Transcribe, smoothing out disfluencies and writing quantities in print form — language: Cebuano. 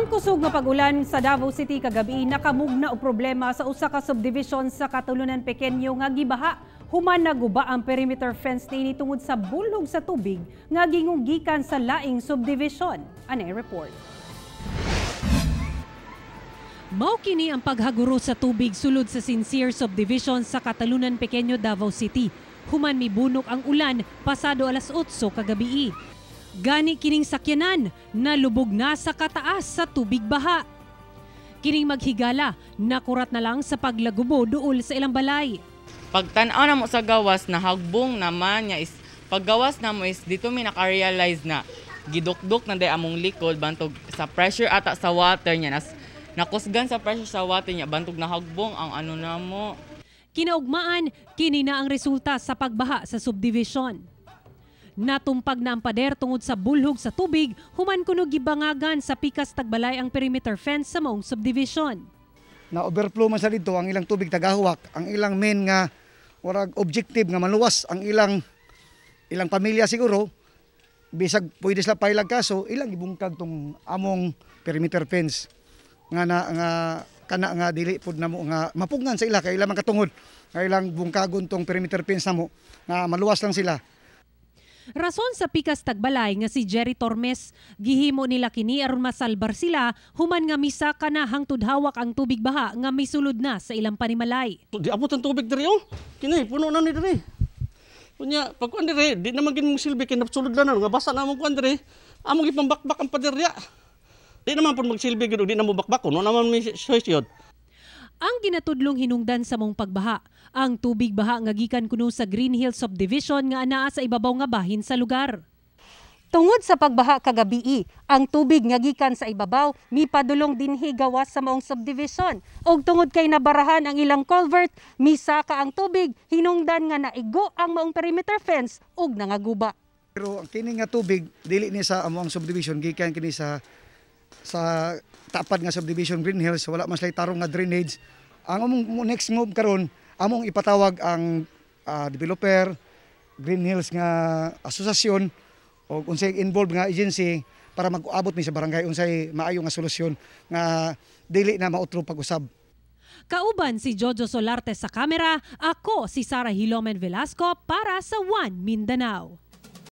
Ang kusog nga pag-ulan sa Davao City kagabi nakamugna og problema sa usa ka subdivision sa Catalunan Pequeño nga gibaha human naguba ang perimeter fence niini tungod sa bulhog sa tubig nga gingong gikan sa laing subdivision. Anay report. Mao kini ang paghaguro sa tubig sulod sa Sincere Subdivision sa Catalunan Pequeño, Davao City, human mibunok ang ulan pasado alas 8 kagabi. Gani kining sakyanan nalubog na sa kataas sa tubig baha. Kining maghigala nakurat na lang sa paglagubo duol sa ilang balay. Pagtan-aw na mo sa gawas, nahagbong naman niya is paggawas na mo is dito mi naka-realize na gidukduk na day among likod bantog sa pressure ata sa water niya, nas nakusgan sa pressure sa water niya, bantog nahagbong ang ano na mo. Kinaugmaan, kini na ang resulta sa pagbaha sa subdivision. Natumpag na ang pader tungod sa bulhog sa tubig human kuno gibangagan sa pikas tagbalay ang perimeter fence sa maong subdivision. Na overflow man sa dito ang ilang tubig tagahuwak, ang ilang main nga warag objective nga maluwas ang ilang ilang pamilya siguro, bisag pwede sila pailag kaso, ilang gibungkag tong among perimeter fence nga na nga kana nga dili pud namo nga mapugngan sa ila kay ilang man katungod nga ilang bungkagon tong perimeter fence namo nga maluwas lang sila. Rason sa pikas tagbalay nga si Jerry Tormes, gihimo nila kini aron masalbar sila human nga misaka na hangtod hawak ang tubig baha nga misulod na sa ilang panimalay. Di abot ang tubig diri oh. Kini puno na ni diri. Unya pag kuan diri di naman gin silbi kay nasulod na nga basa na among kuan diri. Among gipambakbak ang pader ya. Di naman pud magsilbi gid, di na mo bakbak kuno naman mi choice yun. Ang ginatudlong hinungdan sa mong pagbaha, ang tubig baha nga gikan kuno sa Green Hills Subdivision nga anaa sa ibabaw nga bahin sa lugar. Tungod sa pagbaha kagabii, ang tubig nga gikan sa ibabaw mipadulong dinhi gawas sa maong subdivision. Og tungod kay nabarahan ang ilang culvert, misaka ang tubig, hinungdan nga naigo ang maong perimeter fence ug nangaguba. Pero ang kini nga tubig dili ni sa among subdivision, gikan kini sa tapad nga subdivision Green Hills. Wala man sila tarong nga drainage. Ang among next move karon, among ipatawag ang developer, Green Hills nga asosasyon o unsay involved nga agency para mag-abot mi sa barangay unsay maayo nga solusyon nga dili na mautro pag-usab. Kauban si Jojo Solarte sa kamera, ako si Sara Hilomen Velasco para sa One Mindanao.